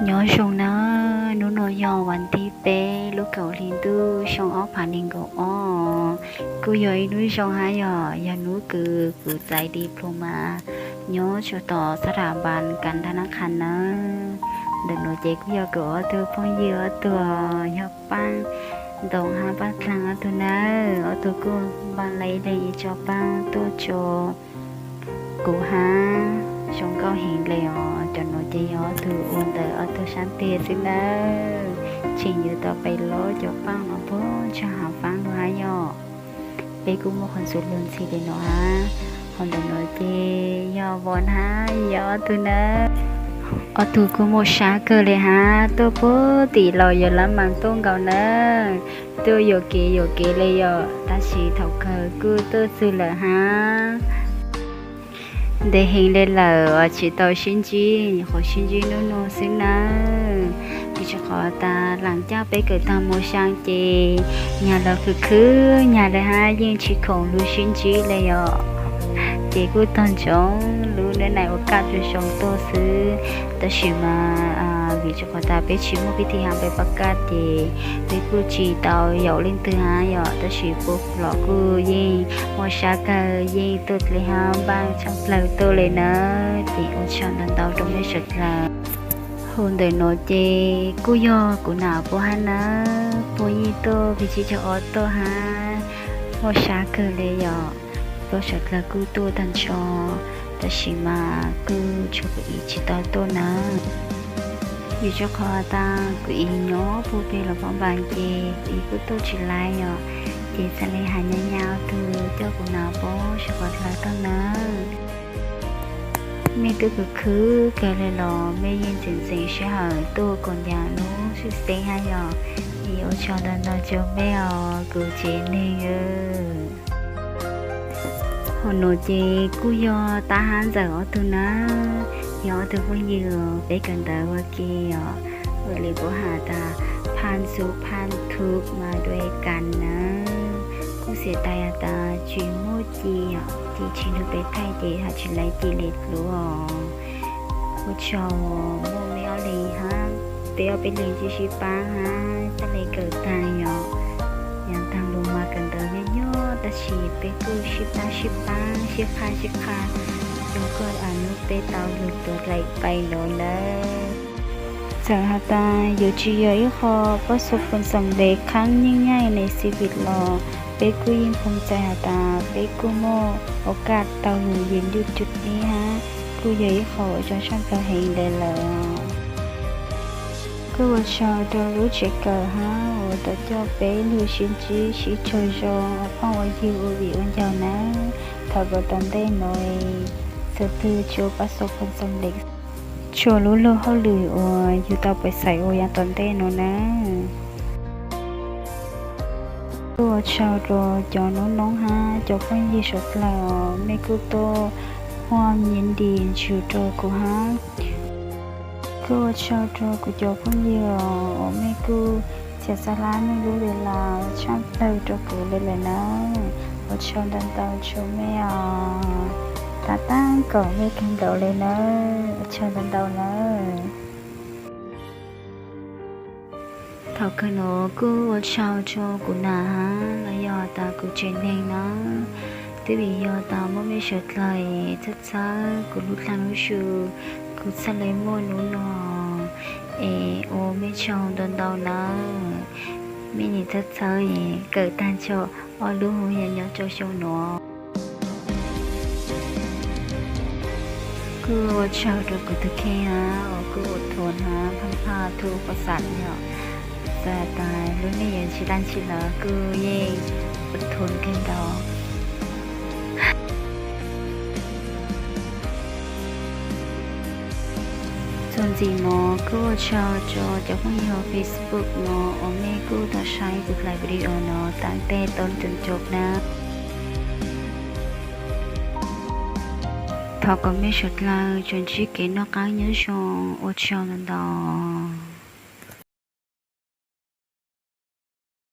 Nyob zoo nawb, hnub no yog vas thib peb lub kaum hli ntuj xyoo ob phav nees nkaum ob, kuj yog ib hnub zoo hab yog, yog hnub kws kuv txais diploma nyob rua tom xab ram npas kas ntaj nab qha nawb. Ntawm nuav ces kuj yog kuv ob tug phooj ywg ob tug, yog Paaj Ntoo hab Paaj Dlaag ob tug nawb. Ob tug kuj npaj le le ib tsob paab tuaj rua kuv hab, zoo nkauj heev le os. Cov nuav ces yog ob tug ua ntawm ob tug sab tig xwb nawb. Tseem yuav tau peb lub cov paaj no puag nrug haav faab lug hab yog. Peb kuj muaj qhov ntxuv lug ntxhi le nuav hab. Hov ntawm nuav ces yog Voos hab Yaj ob tug nawb. Ob tug kuj muaj sab kawg le hab, tuaj puag tim los yog lab mas tuaj nkaus nawb. Tuaj yuam kev yuam kev le yom, tab sis thaum kawg kuj tuaj txug lawm hab. Ntev heev le lawm tsis tau sib ntsib, nyuam qhuav sib ntsib hnub no xwb nawb. Vim rua qhov tas laam caj peb kawm taag moos xyaa ces nyag los khwv khwv nyag le hab, yeej tsis khoom lug sib ntsib le yom. Ces kuj tog ntsoov lub nab nais ua kaj rua zoo tuaj xwb, tab sis mas vim rua qhov tas peb tsis muaj pib thij hab peb pab kaj ces peb kuj tsis tau yaum leej twg hab yom, tab sis puab los kuj yeej muaj sab kawg, yeej tuaj le hab npaaj tshaj plawg tuaj le nawb. Ces ua tsaug ntau ntau rua mej suav dlawg. Hov ntawm nuav ces kuj yog kuv nam puab hab nawb, puab yeej tuaj pig tsib caug ob tuaj hab, muaj sab kawg le yom. Puab suav dlawg kuj tuaj tag nrho, tab sis mas kuj tshuav kuv txiv tsis tau tuaj nawb. Vim rua qhov tas kuv txiv nyob puag pem Luas Phab Npas ces kuv txiv kuj tuaj tsis laiv yom, ces txhad le has nyab nyab ob tug coj kuv nam puab suav dlawg tuaj nawb. Mej twb khwv khwv kawg le los mej yeej tseem txeem sij hawm tuaj koom ncaam lub sib teeb hab yom. Es ua tsaug ntau ntau rua mej os kuv tsev neeg. Hov nuav ces kuj yog Tab hab Ntxawm ob tug nawb, yog ob tug phooj ywg peb kawm ntawv ua ke os. Ua le puab has tas พันธุ์สุพรรณ ถูกมาด้วยกัน nawb. Kuj xav tas tas tsis muaj ci, ci tsis lug peb thaij ces has tsis laiv ci le dlua os. Ua tsaug muaj mej ob leeg hab, peb ob peb leeg sib sib paab hab txhad le kawm taag yom. Yav taag lug mas kawm ntawv nyob nyob tab sis peb kuj sib paab sib paab sib qha sib qha, lug koj a nub peb tau lug tuav dlaim pais los nawb. Txawm has tas yuav tsis yog ib qho pab xu phoom xoom le khaab nyeej nyaij ne xi vim los peb kuj yeej phoom txais has tas peb kuj muaj ua kaj tau lug yeej ncuj cuj dib hab, kuj yog ib qho uas zoo tshaj plaws heev le lawm. Kuj ua tsaug rua lub tsev kawm hab uas tau coj peb lug sib ntsib sib tsaug zoo ua phooj ua ywg ua viv ua ncaus nawb. Thov kom tom ntej nuav txhua twg tsuas pab xu phoom xoom le, tsuas lub luag hauj lwm uas yug tau pais xaiv ua yav tom ntej nuav nawb. Kuj ua tsaug rua cov nub noob hab cov phooj ywg suav dlawg os, mej kuj tuaj muaj nyiaj nrim ntsug rua kuv hab. Kuj ua tsaug rua kuv cov phooj ywg os, uas mej kuj txhia xa lab mej lub le las tshaj plawg rua kuv le lawm nawb. Ua tsaug ntau ntau rua mej os. Tab taab kaum mej kawg nkaus le nawb, ua tsaug ntau ntau nawb. Thaum kawg nuav kuj ua tsaug rua kuv nam hab los yog tas kuv tsev neeg nawb. Twb vim yog tas muaj mej suav dlawg txhawb txhawb kuv lub dlaag lub zug, kuv txhaj le muaj nub no. Es ua mej tsaug ntau ntau nawb. Mej nim txhawb txhawb es kawm taag nrho ob lub hov yav nyob rua xyoo nuav. Kuj ua tsaug rua kuv tug kheej hab uas kuj ua thuv hab phaj phaj thu pab xam yom. Txawm tas lub neej yuav tsis taag tsi los kuj yeej ua thuv kawg nkaus. Txuas ntxiv nuav kuj ua tsaug rua cov phooj ywg Facebook nuav uas mej kuj tau saib kuv dlaim video nuav taam ntej tau txug nub nawb. Thov kom mej suav dlawg tsuas ntsib kev noj qaab nyob zoo, ua tsaug ntau ntau.